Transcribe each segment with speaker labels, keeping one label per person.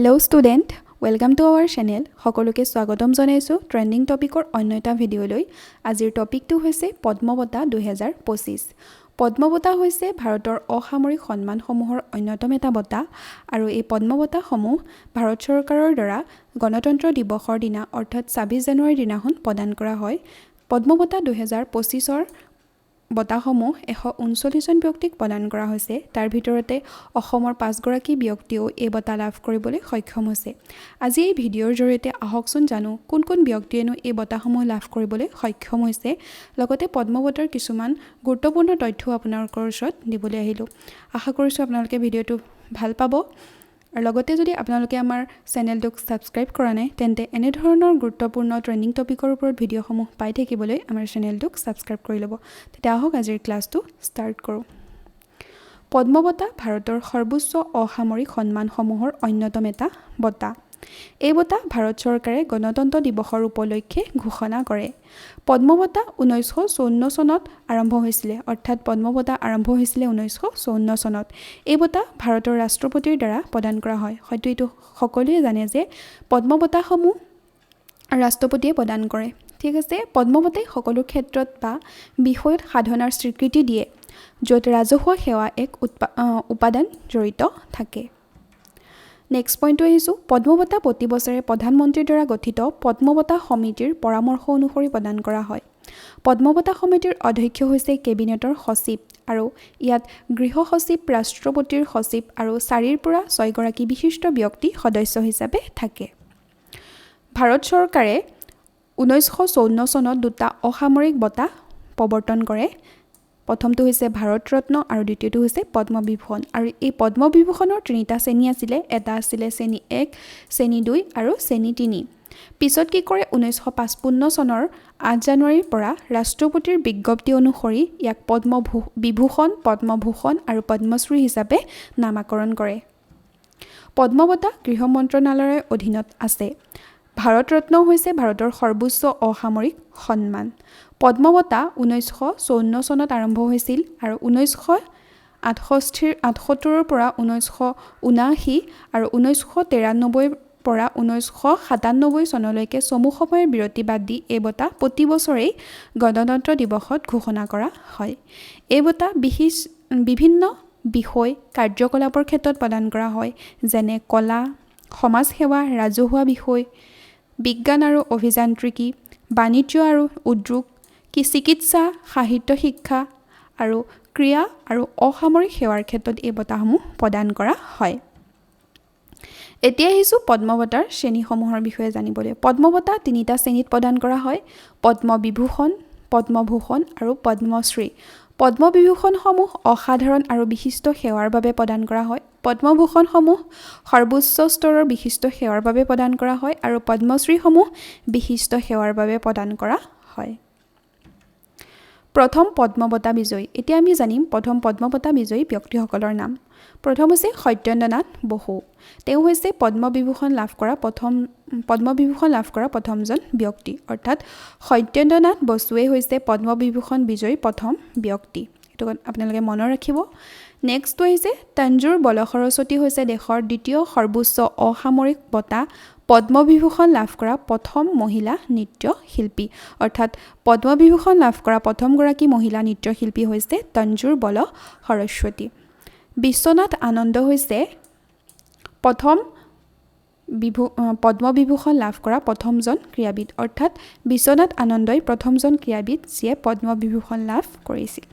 Speaker 1: Hello student, welcome to our channel. সকলোকে স্বাগতম জনাইছোঁ ট্ৰেণ্ডিং টপিকৰ অন্য এটা ভিডিঅ'লৈ। আজিৰ টপিকটো হৈছে পদ্ম বঁটা 2025। পদ্ম বঁটা হৈছে ভাৰতৰ অসামৰিক সন্মানসমূহৰ অন্যতম এটা বঁটা আৰু এই পদ্ম বঁটাসমূহ ভাৰত চৰকাৰৰ দ্বাৰা গণতন্ত্ৰ দিৱসৰ দিনা, অৰ্থাৎ 26 জানুৱাৰীৰ দিনাখন প্ৰদান কৰা হয়। পদ্ম বঁটা 2025ৰ বঁটাসমূহ 139জন ব্যক্তিক প্ৰদান কৰা হৈছে। তাৰ ভিতৰতে অসমৰ পাঁচগৰাকী ব্যক্তিয়েও এই বঁটা লাভ কৰিবলৈ সক্ষম হৈছে। আজি এই ভিডিঅ'ৰ জৰিয়তে আহকচোন জানো কোন কোন ব্যক্তিয়েনো এই বঁটাসমূহ লাভ কৰিবলৈ সক্ষম হৈছে। লগতে পদ্ম বঁটাৰ কিছুমান গুৰুত্বপূৰ্ণ তথ্যও আপোনালোকৰ ওচৰত দিবলৈ আহিলোঁ। আশা কৰিছোঁ আপোনালোকে ভিডিঅ'টো ভাল পাব আৰু লগতে যদি আপোনালোকে আমাৰ চেনেলটোক ছাবস্ক্ৰাইব কৰা নাই, তেন্তে এনেধৰণৰ গুৰুত্বপূৰ্ণ ট্ৰেণ্ডিং টপিকৰ ওপৰত ভিডিঅ'সমূহ পাই থাকিবলৈ আমাৰ চেনেলটোক ছাবস্ক্ৰাইব কৰি ল'ব। তেতিয়া আহক, আজিৰ ক্লাছটো ষ্টাৰ্ট কৰোঁ। পদ্ম বঁটা ভাৰতৰ সৰ্বোচ্চ অসামৰিক সন্মানসমূহৰ অন্যতম এটা বঁটা। এই বঁটা ভাৰত চৰকাৰে গণতন্ত্ৰ দিৱসৰ উপলক্ষে ঘোষণা কৰে। পদ্ম বঁটা 1954 চনত আৰম্ভ হৈছিলে, অৰ্থাৎ পদ্ম বঁটা আৰম্ভ হৈছিলে 1954 চনত। এই বঁটা ভাৰতৰ ৰাষ্ট্ৰপতিৰ দ্বাৰা প্ৰদান কৰা হয়। হয়তো এইটো সকলোৱে জানে যে পদ্ম বঁটাসমূহ ৰাষ্ট্ৰপতিয়ে প্ৰদান কৰে। ঠিক আছে। পদ্ম বঁটাই সকলো ক্ষেত্ৰত বা বিষয়ত সাধনাৰ স্বীকৃতি দিয়ে, য'ত ৰাজহুৱা সেৱা এক উপাদান জড়িত থাকে। নেক্সট পইণ্টটো আহিছোঁ। পদ্ম বঁটা প্ৰতি বছৰে প্ৰধানমন্ত্ৰীৰ দ্বাৰা গঠিত পদ্ম বঁটা সমিতিৰ পৰামৰ্শ অনুসৰি প্ৰদান কৰা হয়। পদ্ম বঁটা সমিতিৰ অধ্যক্ষ হৈছে কেবিনেটৰ সচিব আৰু ইয়াত গৃহ সচিব, ৰাষ্ট্ৰপতিৰ সচিব আৰু চাৰিৰ পৰা ছয়গৰাকী বিশিষ্ট ব্যক্তি সদস্য হিচাপে থাকে। ভাৰত চৰকাৰে 1954 চনত দুটা অসামৰিক বঁটা প্ৰৱৰ্তন কৰে। প্ৰথমটো হৈছে ভাৰত ৰত্ন আৰু দ্বিতীয়টো হৈছে পদ্মবিভূষণ। আৰু এই পদ্মবিভূষণৰ তিনিটা শ্ৰেণী আছিলে। এটা আছিলে শ্ৰেণী 1, শ্ৰেণী 2 আৰু শ্ৰেণী 3। পিছত কি কৰে? 1955 চনৰ 8 জানুৱাৰীৰ পৰা ৰাষ্ট্ৰপতিৰ বিজ্ঞপ্তি অনুসৰি ইয়াক বিভূষণ, পদ্মভূষণ আৰু পদ্মশ্ৰী হিচাপে নামাকৰণ কৰে। পদ্ম বঁটা গৃহ মন্ত্ৰণালয়ৰ অধীনত আছে। ভাৰত ৰত্ন হৈছে ভাৰতৰ সৰ্বোচ্চ অসামৰিক সন্মান। পদ্ম বঁটা 1954 চনত আৰম্ভ হৈছিল আৰু 1978ৰ পৰা 1979 আৰু 1993ৰ পৰা 1997 চনলৈকে চমু সময়ৰ বিৰতি বাদ দি এই বঁটা প্ৰতি বছৰেই গণতন্ত্ৰ দিৱসত ঘোষণা কৰা হয়। এই বঁটা বিভিন্ন বিষয়, কাৰ্যকলাপৰ ক্ষেত্ৰত প্ৰদান কৰা হয়, যেনে কলা, সমাজসেৱা, ৰাজহুৱা বিষয়, বিজ্ঞান আৰু অভিযান্ত্ৰিকী, বাণিজ্য আৰু উদ্যোগ, কি চিকিৎসা, সাহিত্য, শিক্ষা আৰু ক্ৰীড়া আৰু অসামৰিক সেৱাৰ ক্ষেত্ৰত এই বঁটাসমূহ প্ৰদান কৰা হয়। এতিয়া আহিছোঁ পদ্ম বঁটাৰ শ্ৰেণীসমূহৰ বিষয়ে জানিবলৈ। পদ্ম বঁটা তিনিটা শ্ৰেণীত প্ৰদান কৰা হয়: পদ্মবিভূষণ, পদ্মভূষণ আৰু পদ্মশ্ৰী। পদ্মবিভূষণসমূহ অসাধাৰণ আৰু বিশিষ্ট সেৱাৰ বাবে প্ৰদান কৰা হয়। পদ্মভূষণসমূহ সৰ্বোচ্চ স্তৰৰ বিশিষ্ট সেৱাৰ বাবে প্ৰদান কৰা হয় আৰু পদ্মশ্ৰীসমূহ বিশিষ্ট সেৱাৰ বাবে প্ৰদান কৰা হয়। প্ৰথম পদ্ম বঁটা বিজয়ী। এতিয়া আমি জানিম প্ৰথম পদ্ম বঁটা বিজয়ী ব্যক্তিসকলৰ নাম। প্ৰথম হৈছে সত্যেন্দ্ৰনাথ বসু। তেওঁ হৈছে পদ্মবিভূষণ লাভ কৰা প্ৰথমজন ব্যক্তি, অৰ্থাৎ সত্যেন্দ্ৰনাথ বসুৱেই হৈছে পদ্মবিভূষণ বিজয়ী প্ৰথম ব্যক্তি। এইটো আপোনালোকে মনত ৰাখিব। নেক্সটটো আহিছে তঞ্জোৰ বলসৰস্বতী, হৈছে দেশৰ দ্বিতীয় সৰ্বোচ্চ অসামৰিক বঁটা পদ্মবিভূষণ লাভ কৰা প্ৰথম মহিলা নৃত্যশিল্পী। অৰ্থাৎ পদ্মবিভূষণ লাভ কৰা প্ৰথমগৰাকী মহিলা নৃত্যশিল্পী হৈছে তঞ্জোৰ বল সৰস্বতী। বিশ্বনাথ আনন্দ হৈছে প্ৰথম পদ্মবিভূষণ লাভ কৰা প্ৰথমজন ক্ৰীড়াবিদ, অৰ্থাৎ বিশ্বনাথ আনন্দই প্ৰথমজন ক্ৰীড়াবিদ যিয়ে পদ্মবিভূষণ লাভ কৰিছিল।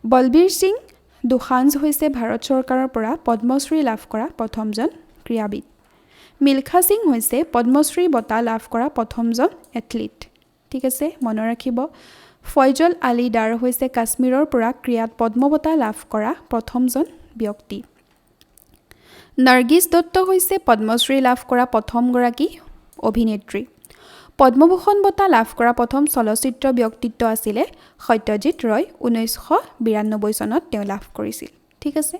Speaker 1: বলবীৰ সিং দোসাঞ্জ হৈছে ভাৰত চৰকাৰৰ পৰা পদ্মশ্ৰী লাভ কৰা প্ৰথমজন ক্ৰীড়াবিদ। মিলখা সিং হৈছে পদ্মশ্ৰী বঁটা লাভ কৰা প্ৰথমজন এথলীট। ঠিক আছে, মনত ৰাখিব। ফয়জল আলী দাৰ হৈছে কাশ্মীৰৰ পৰা ক্ৰীড়াত পদ্ম বঁটা লাভ কৰা প্ৰথমজন ব্যক্তি। নাৰ্গিছ দত্ত হৈছে পদ্মশ্ৰী লাভ কৰা প্ৰথমগৰাকী অভিনেত্ৰী। পদ্মভূষণ বঁটা লাভ কৰা প্ৰথম চলচ্চিত্ৰ ব্যক্তিত্ব আছিলে সত্যজিৎ ৰয়। 1992 চনত তেওঁ লাভ কৰিছিল। ঠিক আছে।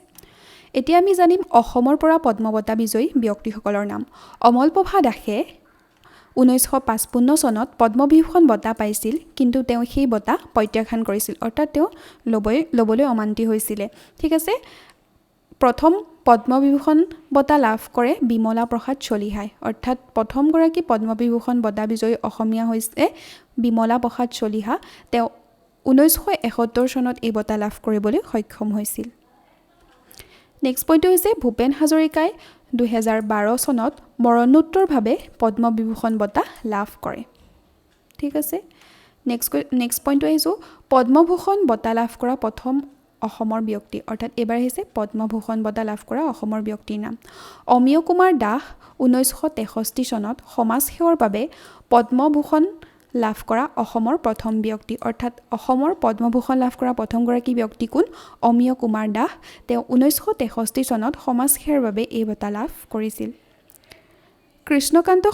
Speaker 1: এতিয়া আমি জানিম অসমৰ পৰা পদ্ম বঁটা বিজয়ী ব্যক্তিসকলৰ নাম। অমলপ্ৰভা দাসে 1955 চনত পদ্মবিভূষণ বঁটা পাইছিল, কিন্তু তেওঁ সেই বঁটা প্ৰত্যাখ্যান কৰিছিল, অৰ্থাৎ তেওঁ ল'বলৈ অমান্তি হৈছিলে। ঠিক আছে। প্ৰথম পদ্মবিভূষণ বঁটা লাভ কৰে বিমলা প্ৰসাদ চলিহাই। অৰ্থাৎ প্ৰথমগৰাকী পদ্মবিভূষণ বঁটা বিজয়ী অসমীয়া হৈছে বিমলা প্ৰসাদ চলিহা। তেওঁ 1971 চনত এই বঁটা লাভ কৰিবলৈ সক্ষম হৈছিল। নেক্সট পইণ্টটো হৈছে ভূপেন হাজৰিকাই 2012 চনত মৰণোত্তৰভাৱে পদ্মবিভূষণ বঁটা লাভ কৰে। ঠিক আছে, নেক্সট পইণ্টটো আহিছোঁ পদ্মভূষণ বঁটা লাভ কৰা প্ৰথম অসমৰ ব্যক্তি। অৰ্থাৎ এইবাৰ আহিছে পদ্মভূষণ বঁটা লাভ কৰা অসমৰ ব্যক্তিৰ নাম। অমিয় কুমাৰ দাস 1963 চনত সমাজসেৱাৰ বাবে পদ্মভূষণ লাভ কৰা অসমৰ প্ৰথম ব্যক্তি। অৰ্থাৎ অসমৰ পদ্মভূষণ লাভ কৰা প্ৰথমগৰাকী ব্যক্তি কোন? অমিয় কুমাৰ দাস। তেওঁ 1963 চনত সমাজসেৱাৰ বাবে এই বঁটা লাভ কৰিছিল। কৃষ্ণকান্ত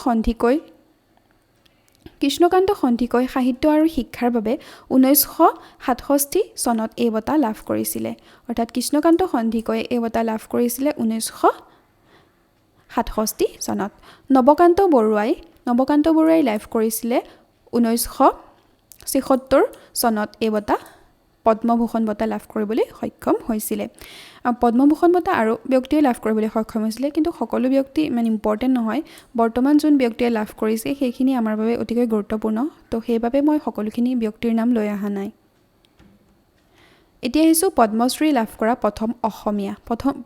Speaker 1: সন্দিকৈ সাহিত্য আৰু শিক্ষাৰ বাবে 1967 চনত এই বঁটা লাভ কৰিছিলে। অৰ্থাৎ কৃষ্ণকান্ত সন্দিকৈয়ে এই বঁটা লাভ কৰিছিলে 1967 চনত। নৱকান্ত বৰুৱাই লাভ কৰিছিলে 1976 চনত এই বঁটা, পদ্মভূষণ বঁটা লাভ কৰিবলৈ সক্ষম হৈছিলে। পদ্মভূষণ বঁটা আৰু ব্যক্তিয়ে লাভ কৰিবলৈ সক্ষম হৈছিলে, কিন্তু সকলো ব্যক্তি ইমান ইম্পৰ্টেণ্ট নহয়। বৰ্তমান যোন ব্যক্তিয়ে লাভ কৰিছে সেইখিনি আমাৰ বাবে অতিকৈ গুৰুত্বপূৰ্ণ, তো সেইবাবে মই সকলোখিনি ব্যক্তিৰ নাম লৈ অহা নাই। এতিয়া আহিছোঁ পদ্মশ্ৰী লাভ কৰা প্ৰথম অসমীয়া।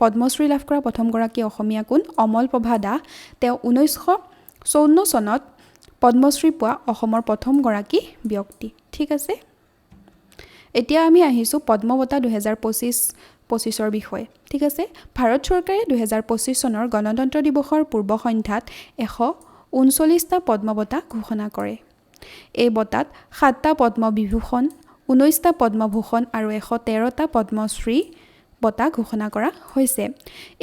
Speaker 1: পদ্মশ্ৰী লাভ কৰা প্ৰথমগৰাকী অসমীয়া কোন? অমল প্ৰভা দাস। তেওঁ 1954 চনত পদ্মশ্ৰী পোৱা অসমৰ প্ৰথমগৰাকী ব্যক্তি। ঠিক আছে, এতিয়া আমি আহিছোঁ পদ্ম বঁটা 2025ৰ বিষয়ে। ঠিক আছে, ভাৰত চৰকাৰে 2025 চনৰ গণতন্ত্ৰ দিৱসৰ পূৰ্ব সন্ধ্যাত 139টা পদ্ম বঁটা ঘোষণা কৰে। এই বঁটাত 7টা পদ্মবিভূষণ, 19টা পদ্মভূষণ আৰু 113টা পদ্মশ্ৰী বঁটা ঘোষণা কৰা হৈছে।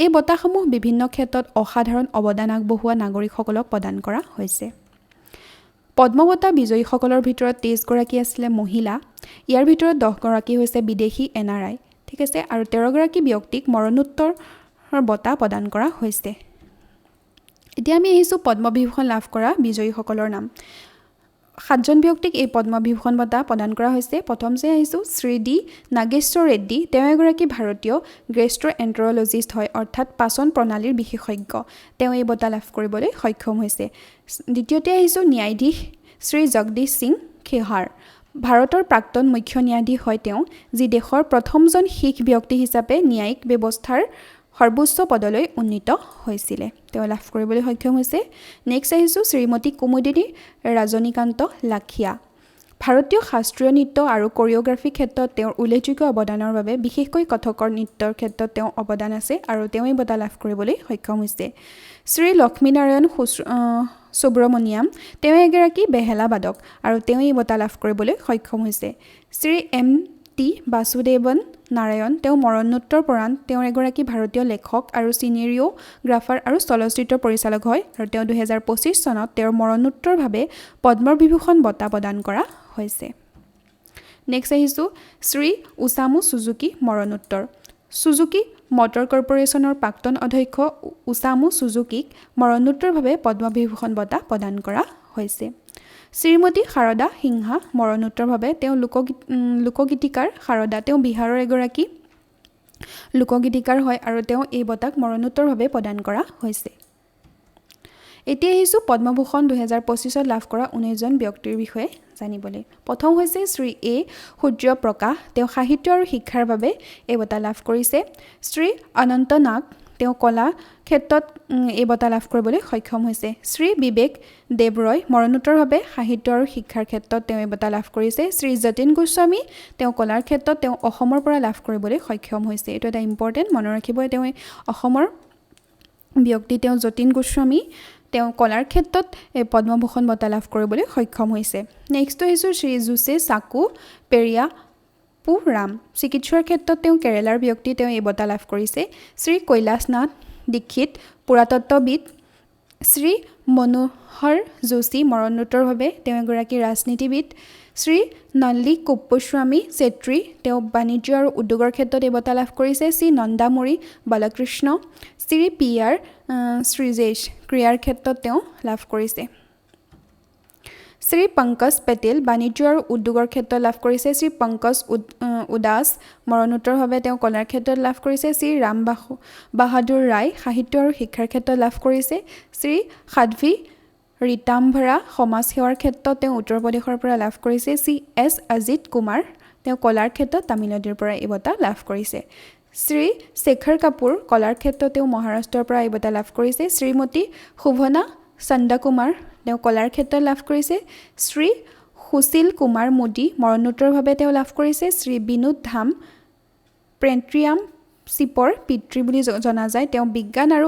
Speaker 1: এই বঁটাসমূহ বিভিন্ন ক্ষেত্ৰত অসাধাৰণ অৱদান আগবঢ়োৱা নাগৰিকসকলক প্ৰদান কৰা হৈছে। পদ্ম বঁটা বিজয়ীসকলৰ ভিতৰত 23গৰাকী আছিলে মহিলা। ইয়াৰ ভিতৰত 10গৰাকী হৈছে বিদেশী NRI। ঠিক আছে, আৰু 13গৰাকী ব্যক্তিক মৰণোত্তৰ বঁটা প্ৰদান কৰা হৈছে। এতিয়া আমি আহিছোঁ পদ্মবিভূষণ লাভ কৰা বিজয়ীসকলৰ নাম। 7জন ব্যক্তিক এই পদ্মবিভূষণ বঁটা প্ৰদান কৰা হৈছে। প্ৰথম যে আহিছোঁ শ্ৰী ডি নাগেশ্বৰ ৰেড্ডী। তেওঁ এগৰাকী ভাৰতীয় গেষ্ট্ৰএণ্টাৰলজিষ্ট হয়, অৰ্থাৎ পাচন প্ৰণালীৰ বিশেষজ্ঞ। তেওঁ এই বঁটা লাভ কৰিবলৈ সক্ষম হৈছে। দ্বিতীয়তে আহিছোঁ ন্যায়াধীশ শ্ৰী জগদীশ সিং খেহাৰ। ভাৰতৰ প্ৰাক্তন মুখ্য ন্যায়াধীশ হয় তেওঁ, যি দেশৰ প্ৰথমজন শিখ ব্যক্তি হিচাপে ন্যায়িক ব্যৱস্থাৰ সৰ্বোচ্চ পদলৈ উন্নীত হৈছিলে। তেওঁ লাভ কৰিবলৈ সক্ষম হৈছে। নেক্সট আহিছোঁ শ্ৰীমতী কুমুদিনী ৰজনীকান্ত লাখিয়া। ভাৰতীয় শাস্ত্ৰীয় নৃত্য আৰু কৰিঅ'গ্ৰাফীৰ ক্ষেত্ৰত তেওঁৰ উল্লেখযোগ্য অৱদানৰ বাবে, বিশেষকৈ কথকৰ নৃত্যৰ ক্ষেত্ৰত তেওঁ অৱদান আছে আৰু তেওঁ এই বঁটা লাভ কৰিবলৈ সক্ষম হৈছে। শ্ৰী লক্ষ্মীনাৰায়ণ সুব্ৰমণিয়াম, তেওঁ এগৰাকী বেহেলা বাদক আৰু তেওঁ এই বঁটা লাভ কৰিবলৈ সক্ষম হৈছে। শ্ৰী এম টি বাসুদেৱন নাৰায়ণ, তেওঁ মৰণোত্তৰ পৰাণ, তেওঁ এগৰাকী ভাৰতীয় লেখক আৰু চিনেৰিঅ'গ্ৰাফাৰ আৰু চলচ্চিত্ৰ পৰিচালক হয় আৰু তেওঁ 2025 চনত তেওঁৰ মৰণোত্তৰভাৱে পদ্মবিভূষণ বঁটা প্ৰদান কৰা হৈছে। নেক্সট আহিছোঁ শ্ৰী ওছামু চুজুকি মৰণোত্তৰ। চুজুকি মটৰ কৰ্পৰেশ্যনৰ প্ৰাক্তন অধ্যক্ষ ওছামু চুজুকিক মৰণোত্তৰভাৱে পদ্মবিভূষণ বঁটা প্ৰদান কৰা হৈছে। শ্ৰীমতী শাৰদা সিনহা মৰণোত্তৰভাৱে, তেওঁ লোকগীতিকাৰ শাৰদা, তেওঁ বিহাৰৰ এগৰাকী লোকগীতিকাৰ হয় আৰু তেওঁ এই বঁটাক মৰণোত্তৰভাৱে প্ৰদান কৰা হৈছে। এতিয়া আহিছোঁ পদ্মভূষণ 2025ত লাভ কৰা 19জন ব্যক্তিৰ বিষয়ে জানিবলৈ। প্ৰথম হৈছে শ্ৰী এ সূৰ্যপ্ৰকাশ, তেওঁ সাহিত্য আৰু শিক্ষাৰ বাবে এই বঁটা লাভ কৰিছে। শ্ৰী অনন্ত নাগ, তেওঁ কলা ক্ষেত্ৰত এই বঁটা লাভ কৰিবলৈ সক্ষম হৈছে। শ্ৰী বিবেক দেৱৰয় মৰণোত্তৰভাৱে সাহিত্য আৰু শিক্ষাৰ ক্ষেত্ৰত তেওঁ এই বঁটা লাভ কৰিছে। শ্ৰী যতীন গোস্বামী, তেওঁ কলাৰ ক্ষেত্ৰত তেওঁ অসমৰ পৰা লাভ কৰিবলৈ সক্ষম হৈছে। এইটো এটা ইম্পৰ্টেণ্ট, মনত ৰাখিব, তেওঁ অসমৰ ব্যক্তি, তেওঁ যতীন গোস্বামী, তেওঁ কলাৰ ক্ষেত্ৰত এই পদ্মভূষণ বঁটা লাভ কৰিবলৈ সক্ষম হৈছে। নেক্সটটো আহিছোঁ শ্ৰী জোছে চাকু পেৰিয়াপুৰাম, চিকিৎসাৰ ক্ষেত্ৰত তেওঁ কেৰেলাৰ ব্যক্তি, তেওঁ এই বঁটা লাভ কৰিছে। শ্ৰী কৈলাশনাথ দীক্ষিত, পুৰাতত্ত্ববিদ। শ্ৰী মনোহৰ যোশী মৰণোত্তৰভাৱে, তেওঁ এগৰাকী ৰাজনীতিবিদ। শ্ৰী নল্লী কুপ্পুস্বামী চেত্ৰী, তেওঁ বাণিজ্য আৰু উদ্যোগৰ ক্ষেত্ৰত এই বঁটা লাভ কৰিছে। শ্ৰী নন্দামুৰি বালকৃষ্ণ, শ্ৰী পি আৰ শ্ৰীজেশ, ক্ৰীড়াৰ ক্ষেত্ৰত তেওঁ লাভ কৰিছে। শ্ৰী পংকজ পেটেল বাণিজ্য আৰু উদ্যোগৰ ক্ষেত্ৰত লাভ কৰিছে। শ্ৰী পংকজ উদাস মৰণোত্তৰভাৱে তেওঁ কলাৰ ক্ষেত্ৰত লাভ কৰিছে। শ্ৰী ৰাম বাহাদুৰ ৰায় সাহিত্য আৰু শিক্ষাৰ ক্ষেত্ৰত লাভ কৰিছে। শ্ৰী সাধ্বী ৰীতাম্ভৰা সমাজ সেৱাৰ ক্ষেত্ৰত তেওঁ উত্তৰ প্ৰদেশৰ পৰা লাভ কৰিছে। শ্ৰী এছ অজিত কুমাৰ তেওঁ কলাৰ ক্ষেত্ৰত তামিলনাডুৰ পৰা এই বঁটা লাভ কৰিছে। শ্ৰী শেখৰ কাপুৰ কলাৰ ক্ষেত্ৰত তেওঁ মহাৰাষ্ট্ৰৰ পৰা এই বঁটা লাভ কৰিছে। শ্ৰীমতী শোভনা চন্দ্ৰকুমাৰ তেওঁ কলাৰ ক্ষেত্ৰত লাভ কৰিছে। শ্ৰী সুশীল কুমাৰ মোদী মৰণোত্তৰভাৱে তেওঁ লাভ কৰিছে। শ্ৰী বিনোদ ধাম প্ৰেণ্ট্ৰিয়ামশ্বিপৰ পিতৃ বুলি জনা যায়, তেওঁ বিজ্ঞান আৰু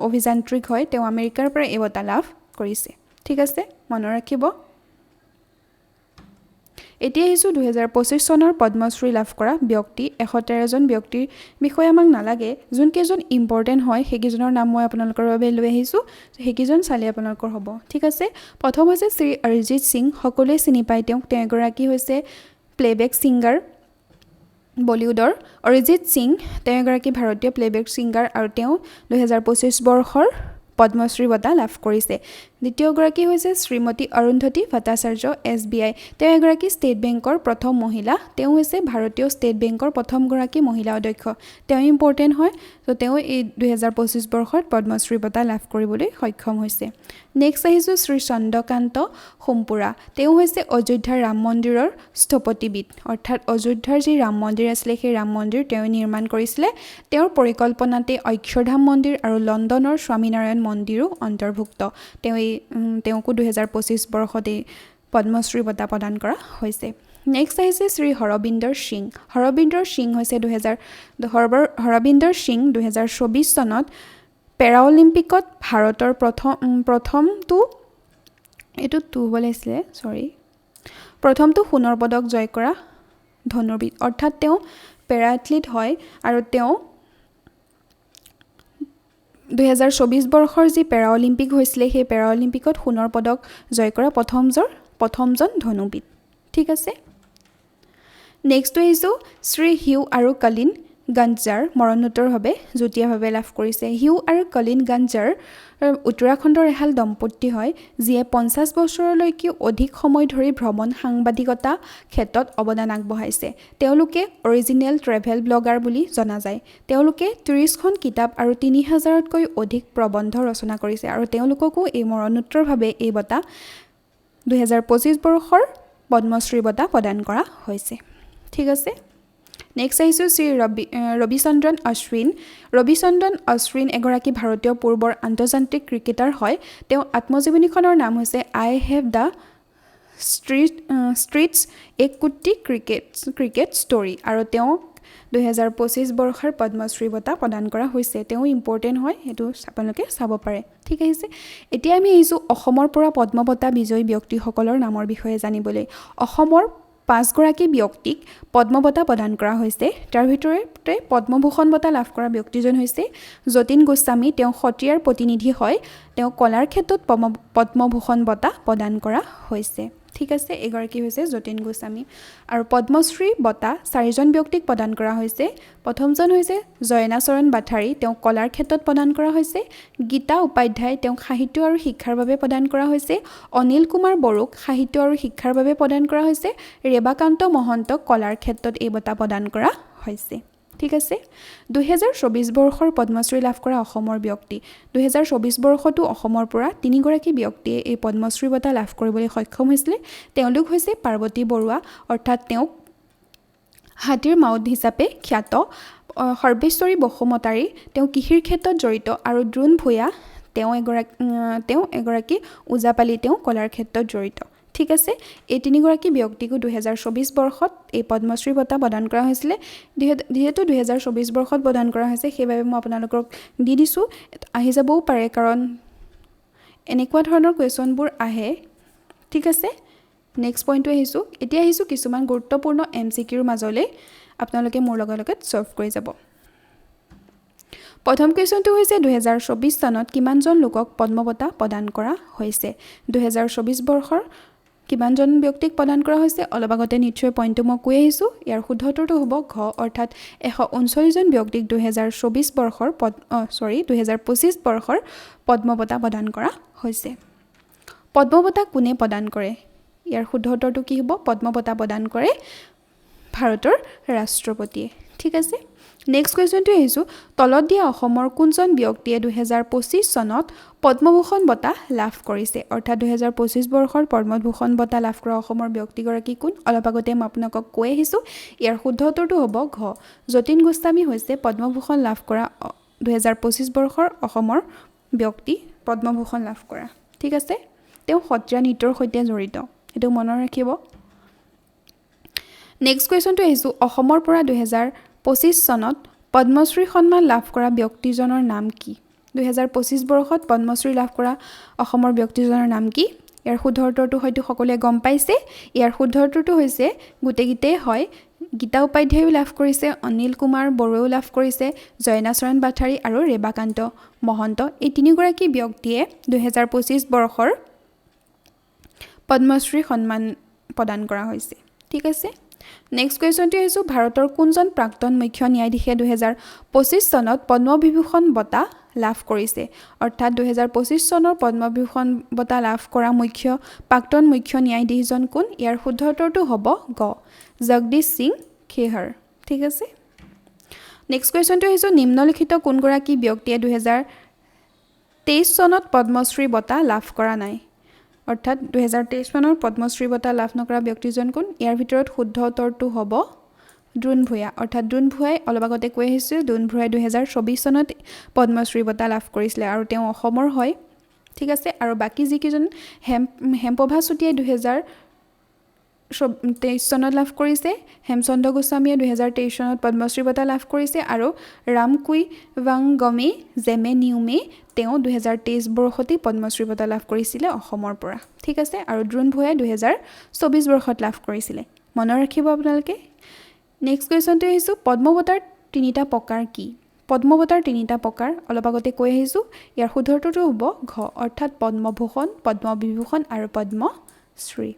Speaker 1: অভিযান্ত্ৰিক হয়, তেওঁ আমেৰিকাৰ পৰা এই বঁটা লাভ কৰিছে। ঠিক আছে, মনত ৰাখিব। এতিয়া আহিছোঁ 2025 চনৰ পদ্মশ্ৰী লাভ কৰা ব্যক্তি। 113জন ব্যক্তিৰ বিষয়ে আমাক নালাগে, যোনকেইজন ইম্পৰ্টেণ্ট হয় সেইকেইজনৰ নাম মই আপোনালোকৰ বাবে লৈ আহিছোঁ, সেইকেইজন চালে আপোনালোকৰ হ'ব। ঠিক আছে, প্ৰথম হৈছে শ্ৰী অৰিজিত সিং, সকলোৱে চিনি পায় তেওঁক। তেওঁ এগৰাকী হৈছে প্লে'বেক ছিংগাৰ বলিউডৰ। অৰিজিত সিং তেওঁ এগৰাকী ভাৰতীয় প্লে'বেক ছিংগাৰ আৰু তেওঁ 2025 বৰ্ষৰ পদ্মশ্ৰী বঁটা লাভ কৰিছে। দ্বিতীয়গৰাকী হৈছে শ্ৰীমতী অৰুন্ধতী ভট্টাচাৰ্য, এছবিআই। তেওঁ এগৰাকী ষ্টেট বেংকৰ প্ৰথম মহিলা। তেওঁ হৈছে ভাৰতীয় ষ্টেট বেংকৰ প্ৰথমগৰাকী মহিলা অধ্যক্ষ। তেওঁ ইম্পৰ্টেণ্ট হয়, ত' তেওঁ এই 2025 বৰ্ষত পদ্মশ্ৰী বঁটা লাভ কৰিবলৈ সক্ষম হৈছে। নেক্সট আহিছোঁ শ্ৰী চন্দ্ৰকান্ত সোমপুৰা। তেওঁ হৈছে অযোধ্যাৰ ৰাম মন্দিৰৰ স্থপতিবিদ, অৰ্থাৎ অযোধ্যাৰ যি ৰাম মন্দিৰ আছিলে সেই ৰাম মন্দিৰ তেওঁ নিৰ্মাণ কৰিছিলে। তেওঁৰ পৰিকল্পনাতে অক্ষৰধাম মন্দিৰ আৰু লণ্ডনৰ স্বামীনাৰায়ণ মন্দিৰো অন্তৰ্ভুক্ত। তেওঁকো 2025 বৰ্ষত এই পদ্মশ্ৰী বঁটা প্ৰদান কৰা হৈছে। নেক্সট আহিছে শ্ৰী হৰবিন্দৰ সিং। হৰবিন্দৰ সিং হৈছে দুহেজাৰ হৰবিন্দৰ সিং 2024 চনত পেৰাঅলিম্পিকত ভাৰতৰ প্ৰথমটো, এইটো টু হ'ব লাগিছিলে, চৰি, প্ৰথমটো সোণৰ পদক জয় কৰা ধনুৰ্বিদ, অৰ্থাৎ তেওঁ পেৰা এথলিট হয় আৰু তেওঁ 2024 বৰ্ষৰ যি পেৰা অলিম্পিক হৈছিলে সেই পেৰা অলিম্পিকত সোণৰ পদক জয় কৰা প্ৰথমজন ধনুৰ্বিদ। ঠিক আছে, নেক্সটটো আহিছোঁ শ্ৰী হিউ আৰু কলিন গঞ্জাৰ মৰণোত্তৰভাৱে যুটীয়াভাৱে লাভ কৰিছে। হিউ আৰু কলিন গঞ্জাৰ উত্তৰাখণ্ডৰ এহাল দম্পতী হয়, যিয়ে 50 বছৰলৈকে অধিক সময় ধৰি ভ্ৰমণ সাংবাদিকতা ক্ষেত্ৰত অৱদান আগবঢ়াইছে। তেওঁলোকে অৰিজিনেল ট্ৰেভেল ব্লগাৰ বুলি জনা যায়। তেওঁলোকে 30খন কিতাপ আৰু 3000তকৈ অধিক প্ৰবন্ধ ৰচনা কৰিছে আৰু তেওঁলোককো এই মৰণোত্তৰভাৱে এই বঁটা 2025 বৰ্ষৰ পদ্মশ্ৰী বঁটা প্ৰদান কৰা হৈছে। ঠিক আছে, নেক্সট আহিছোঁ শ্ৰী ৰবিচন্দ্ৰন অশ্বিন। ৰবিচন্দ্ৰন অশ্বিন এগৰাকী ভাৰতীয় পূৰ্বৰ আন্তৰ্জাতিক ক্ৰিকেটাৰ হয়। তেওঁ আত্মজীৱনীখনৰ নাম হৈছে I have the streets a crore cricket story আৰু তেওঁক 2025 বৰ্ষৰ পদ্মশ্ৰী বঁটা প্ৰদান কৰা হৈছে। তেওঁ ইম্পৰ্টেণ্ট হয়, সেইটো আপোনালোকে চাব পাৰে। ঠিক আছে, এতিয়া আমি আহিছোঁ অসমৰ পৰা পদ্ম বঁটা বিজয়ী ব্যক্তিসকলৰ নামৰ বিষয়ে জানিবলৈ। অসমৰ 5গৰাকী ব্যক্তিক পদ্ম বঁটা প্ৰদান কৰা হৈছে। তাৰ ভিতৰতে পদ্মভূষণ বঁটা লাভ কৰা ব্যক্তিজন হৈছে যতীন গোস্বামী। তেওঁ সত্ৰীয়াৰ প্ৰতিনিধি হয়। তেওঁ কলাৰ ক্ষেত্ৰত পদ্মভূষণ বঁটা প্ৰদান কৰা হৈছে। ঠিক আছে, এইগৰাকী হৈছে যতীন গোস্বামী। আৰু পদ্মশ্ৰী বঁটা 4জন ব্যক্তিক প্ৰদান কৰা হৈছে। প্ৰথমজন হৈছে জয়নাচৰণ বাথাৰী, তেওঁক কলাৰ ক্ষেত্ৰত প্ৰদান কৰা হৈছে। গীতা উপাধ্যায়, তেওঁক সাহিত্য আৰু শিক্ষাৰ বাবে প্ৰদান কৰা হৈছে। অনিল কুমাৰ বড়োক সাহিত্য আৰু শিক্ষাৰ বাবে প্ৰদান কৰা হৈছে। ৰেবাকান্ত মহন্তক কলাৰ ক্ষেত্ৰত এই বঁটা প্ৰদান কৰা হৈছে। ঠিক আছে, 2024 বৰ্ষৰ পদ্মশ্ৰী লাভ কৰা অসমৰ ব্যক্তি। 2024 বৰ্ষতো অসমৰ পৰা 3গৰাকী ব্যক্তিয়ে এই পদ্মশ্ৰী বঁটা লাভ কৰিবলৈ সক্ষম হৈছিলে। তেওঁলোক হৈছে পাৰ্বতী বৰুৱা, অৰ্থাৎ তেওঁক হাতীৰ মাউত হিচাপে খ্যাত, সৰ্বেশ্বৰী বসুমতাৰী, তেওঁ কৃষিৰ ক্ষেত্ৰত জড়িত, আৰু দ্ৰোণ ভূঞা, তেওঁ এগৰাকী ওজাপালি, তেওঁ কলাৰ ক্ষেত্ৰত জড়িত। ঠিক আছে, এই 3গৰাকী ব্যক্তিকো 2024 বৰ্ষত এই পদ্মশ্ৰী বঁটা প্ৰদান কৰা হৈছিলে। যিহেতু 2024 বৰ্ষত প্ৰদান কৰা হৈছে, সেইবাবে মই আপোনালোকক দি দিছোঁ, আহি যাবও পাৰে কাৰণ এনেকুৱা ধৰণৰ কুৱেশ্যনবোৰ আহে। ঠিক আছে, নেক্সট পইণ্টটো আহিছোঁ। এতিয়া আহিছোঁ কিছুমান গুৰুত্বপূৰ্ণ এম চি কিউৰ মাজলৈ, আপোনালোকে মোৰ লগে লগে ছল্ভ কৰি যাব। প্ৰথম কুৱেশ্যনটো হৈছে 2024 চনত কিমানজন লোকক পদ্ম বঁটা প্ৰদান কৰা হৈছে? 2024 বৰ্ষৰ কিমানজন ব্যক্তিক প্ৰদান কৰা হৈছে? অলপ আগতে নিশ্চয় পইণ্টটো মই কৈ আহিছোঁ। ইয়াৰ শুদ্ধ উত্তৰটো হ'ব ঘ, অৰ্থাৎ 139জন ব্যক্তিক 2024 বৰ্ষৰ 2025 বৰ্ষৰ পদ্ম বঁটা প্ৰদান কৰা হৈছে। পদ্ম বঁটা কোনে প্ৰদান কৰে? ইয়াৰ শুদ্ধ উত্তৰটো কি হ'ব? পদ্ম বঁটা প্ৰদান কৰে ভাৰতৰ ৰাষ্ট্ৰপতিয়ে। ঠিক আছে, নেক্সট কুৱেশ্যনটো আহিছোঁ। তলত দিয়া অসমৰ কোনজন ব্যক্তিয়ে 2025 চনত পদ্মভূষণ বঁটা লাভ কৰিছে? অৰ্থাৎ 2025 বৰ্ষৰ পদ্মভূষণ বঁটা লাভ কৰা অসমৰ ব্যক্তিগৰাকী কোন? অলপ আগতে মই আপোনালোকক কৈ আহিছোঁ। ইয়াৰ শুদ্ধ উত্তৰটো হ'ব ঘ, যতীন গোস্বামী হৈছে পদ্মভূষণ লাভ কৰা 2025 বৰ্ষৰ অসমৰ ব্যক্তি, পদ্মভূষণ লাভ কৰা। ঠিক আছে, তেওঁ সত্ৰীয়া নৃত্যৰ সৈতে জড়িত, সেইটো মনত ৰাখিব। নেক্সট কুৱেশ্যনটো আহিছোঁ। অসমৰ পৰা 2025 চনত পদ্মশ্ৰী সন্মান লাভ কৰা ব্যক্তিজনৰ নাম কি? 2025 বৰ্ষত পদ্মশ্ৰী লাভ কৰা অসমৰ ব্যক্তিজনৰ নাম কি? ইয়াৰ শুদ্ধ উত্তৰটো হয়তো সকলোৱে গম পাইছে। ইয়াৰ শুদ্ধ উত্তৰটো হৈছে গোটেইকেইটাই হয়। গীতা উপাধ্যায়েও লাভ কৰিছে, অনিল কুমাৰ বড়োৱেও লাভ কৰিছে, জয়নাচৰণ বাথাৰী আৰু ৰেবাকান্ত মহন্ত, এই তিনিগৰাকী ব্যক্তিয়ে 2025 বৰ্ষৰ পদ্মশ্ৰী সন্মান প্ৰদান কৰা হৈছে। ঠিক আছে, নেক্সট কুৱেশ্যনটো আহিছোঁ। ভাৰতৰ কোনজন প্ৰাক্তন মুখ্য ন্যায়াধীশে 2025 চনত পদ্মবিভূষণ বঁটা লাভ কৰিছে? অৰ্থাৎ 2025 চনৰ পদ্মবিভূষণ বঁটা লাভ কৰা প্ৰাক্তন মুখ্য ন্যায়াধীশজন কোন? ইয়াৰ শুদ্ধ উত্তৰটো হ'ব গ, জগদীশ সিং খেহাৰ। ঠিক আছে, নেক্সট কুৱেশ্যনটো আহিছোঁ। নিম্নলিখিত কোনগৰাকী ব্যক্তিয়ে 2023 চনত পদ্মশ্ৰী বঁটা লাভ কৰা নাই? অৰ্থাৎ 2023 চনৰ পদ্মশ্ৰী বঁটা লাভ নকৰা ব্যক্তিজন কোন? ইয়াৰ ভিতৰত শুদ্ধ উত্তৰটো হ'ব দ্ৰোণ ভূঞা। অৰ্থাৎ দ্ৰোণ ভূঞাই, অলপ আগতে কৈ আহিছোঁ, দ্ৰোণ ভূঞাই 2024 চনত পদ্মশ্ৰী বঁটা লাভ কৰিছিলে আৰু তেওঁ অসমৰ হয়। ঠিক আছে, আৰু বাকী যিকেইজন হেমপ্ৰভা চুতীয়াই 2023 চনত লাভ কৰিছে, হেমচন্দ্ৰ গোস্বামীয়ে 2023 চনত পদ্মশ্ৰী বঁটা লাভ কৰিছে আৰু ৰামকুইবাংগমে জেমে নিউমে তেওঁ 2023 বৰ্ষতেই পদ্মশ্ৰী বঁটা লাভ কৰিছিলে অসমৰ পৰা। ঠিক আছে, আৰু দ্ৰোণ ভূঞাই 2024 বৰ্ষত লাভ কৰিছিলে, মনত ৰাখিব আপোনালোকে। নেক্সট কুৱেশ্যনটো আহিছোঁ। পদ্ম বঁটাৰ তিনিটা প্ৰকাৰ কি? পদ্ম বঁটাৰ তিনিটা প্ৰকাৰ অলপ আগতে কৈ আহিছোঁ। ইয়াৰ শুদ্ধ উত্তৰটো হ'ব ঘ, অৰ্থাৎ পদ্মভূষণ, পদ্মবিভূষণ আৰু পদ্মশ্ৰী।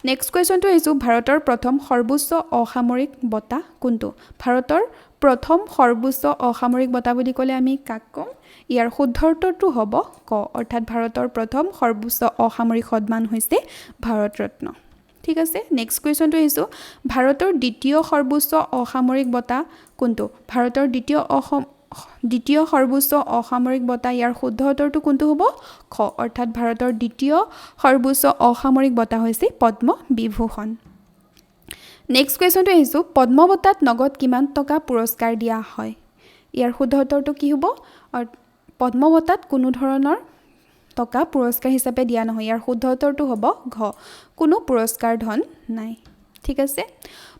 Speaker 1: নেক্সট কুৱেশ্যনটো আহিছোঁ। ভাৰতৰ প্ৰথম সৰ্বোচ্চ অসামৰিক বঁটা কোনটো? ভাৰতৰ প্ৰথম সৰ্বোচ্চ অসামৰিক বঁটা বুলি ক'লে আমি কাক ক'ম? ইয়াৰ শুদ্ধ উত্তৰটো হ'ব ক, অৰ্থাৎ ভাৰতৰ প্ৰথম সৰ্বোচ্চ অসামৰিক সন্মান হৈছে ভাৰত ৰত্ন। ঠিক আছে, নেক্সট কুৱেশ্যনটো আহিছোঁ। ভাৰতৰ দ্বিতীয় সৰ্বোচ্চ অসামৰিক বঁটা কোনটো? ভাৰতৰ দ্বিতীয় সৰ্বোচ্চ অসামৰিক বঁটা, ইয়াৰ শুদ্ধ উত্তৰটো কোনটো হ'ব? খ, অৰ্থাৎ ভাৰতৰ দ্বিতীয় সৰ্বোচ্চ অসামৰিক বঁটা হৈছে পদ্মবিভূষণ। নেক্সট কুৱেশ্যনটো আহিছোঁ। পদ্ম বঁটাত নগদ কিমান টকা পুৰস্কাৰ দিয়া হয়? ইয়াৰ শুদ্ধ উত্তৰটো কি হ'ব? পদ্ম বঁটাত কোনো ধৰণৰ টকা পুৰস্কাৰ হিচাপে দিয়া নহয়। ইয়াৰ শুদ্ধ উত্তৰটো হ'ব ঘ, কোনো পুৰস্কাৰ ধন নাই। ঠিক আছে,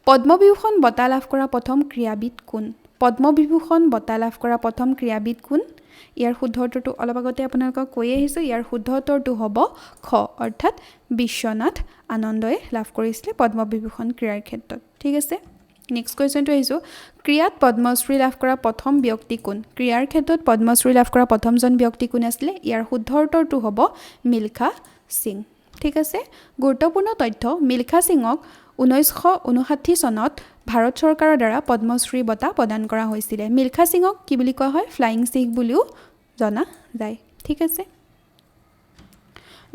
Speaker 1: পদ্মবিভূষণ বঁটা লাভ কৰা প্ৰথম ক্ৰীড়াবিদ কোন? পদ্মবিভূষণ বঁটা লাভ কৰা প্ৰথম ক্ৰীড়াবিদ কোন? ইয়াৰ শুদ্ধ উত্তৰটো অলপ আগতে আপোনালোকক কৈ আহিছোঁ। ইয়াৰ শুদ্ধ উত্তৰটো হ'ব খ, অৰ্থাৎ বিশ্বনাথ আনন্দই লাভ কৰিছিলে পদ্মবিভূষণ ক্ৰীড়াৰ ক্ষেত্ৰত। ঠিক আছে, নেক্সট কুৱেশ্যনটো আহিছোঁ। ক্ৰীড়াত পদ্মশ্ৰী লাভ কৰা প্ৰথম ব্যক্তি কোন? ক্ৰীড়াৰ ক্ষেত্ৰত পদ্মশ্ৰী লাভ কৰা প্ৰথমজন ব্যক্তি কোন আছিলে? ইয়াৰ শুদ্ধ উত্তৰটো হ'ব মিলখা সিং। ঠিক আছে, গুৰুত্বপূৰ্ণ তথ্য, মিলখা সিঙক 1959 চনত ভাৰত চৰকাৰৰ দ্বাৰা পদ্মশ্ৰী বঁটা প্ৰদান কৰা হৈছিলে। মিলখা সিঙক কি বুলি কোৱা হয়? ফ্লাইং শিখ বুলিও জনা যায়। ঠিক আছে,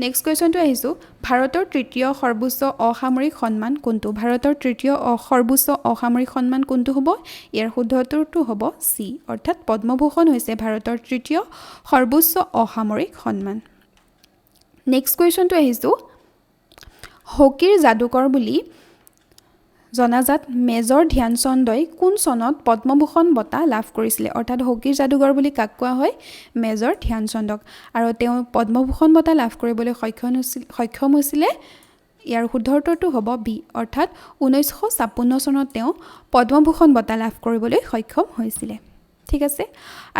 Speaker 1: নেক্সট কুৱেশ্যনটো আহিছোঁ। ভাৰতৰ তৃতীয় সৰ্বোচ্চ অসামৰিক সন্মান কোনটো? ভাৰতৰ তৃতীয় সৰ্বোচ্চ অসামৰিক সন্মান কোনটো হ'ব? ইয়াৰ শুদ্ধ উত্তৰটো হ'ব চি, অৰ্থাৎ পদ্মভূষণ হৈছে ভাৰতৰ তৃতীয় সৰ্বোচ্চ অসামৰিক সন্মান। নেক্সট কুৱেশ্যনটো আহিছোঁ। হকীৰ যাদুকৰ বুলি জনাজাত মেজৰ ধ্যানচন্দই কোন চনত পদ্মভূষণ বঁটা লাভ কৰিছিলে? অৰ্থাৎ হকীৰ যাদুকৰ বুলি কাক কোৱা হয়? মেজৰ ধ্যানচন্দক। আৰু তেওঁ পদ্মভূষণ বঁটা লাভ কৰিবলৈ সক্ষম হৈছিলে। ইয়াৰ শুদ্ধ উত্তৰটো হ'ব বি, অৰ্থাৎ 1956 চনত তেওঁ পদ্মভূষণ বঁটা লাভ কৰিবলৈ সক্ষম হৈছিলে। ঠিক আছে,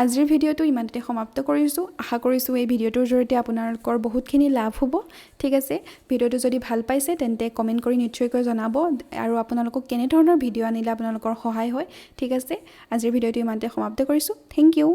Speaker 1: আজিৰ ভিডিঅ'টো ইমানতে সমাপ্ত কৰিছোঁ। আশা কৰিছোঁ এই ভিডিঅ'টোৰ জৰিয়তে আপোনালোকৰ বহুতখিনি লাভ হ'ব। ঠিক আছে, ভিডিঅ'টো যদি ভাল পাইছে তেন্তে কমেণ্ট কৰি নিশ্চয়কৈ জনাব আৰু আপোনালোকক কেনেধৰণৰ ভিডিঅ' আনিলে আপোনালোকৰ সহায় হয়। ঠিক আছে, আজিৰ ভিডিঅ'টো ইমানতে সমাপ্ত কৰিছোঁ। Thank you.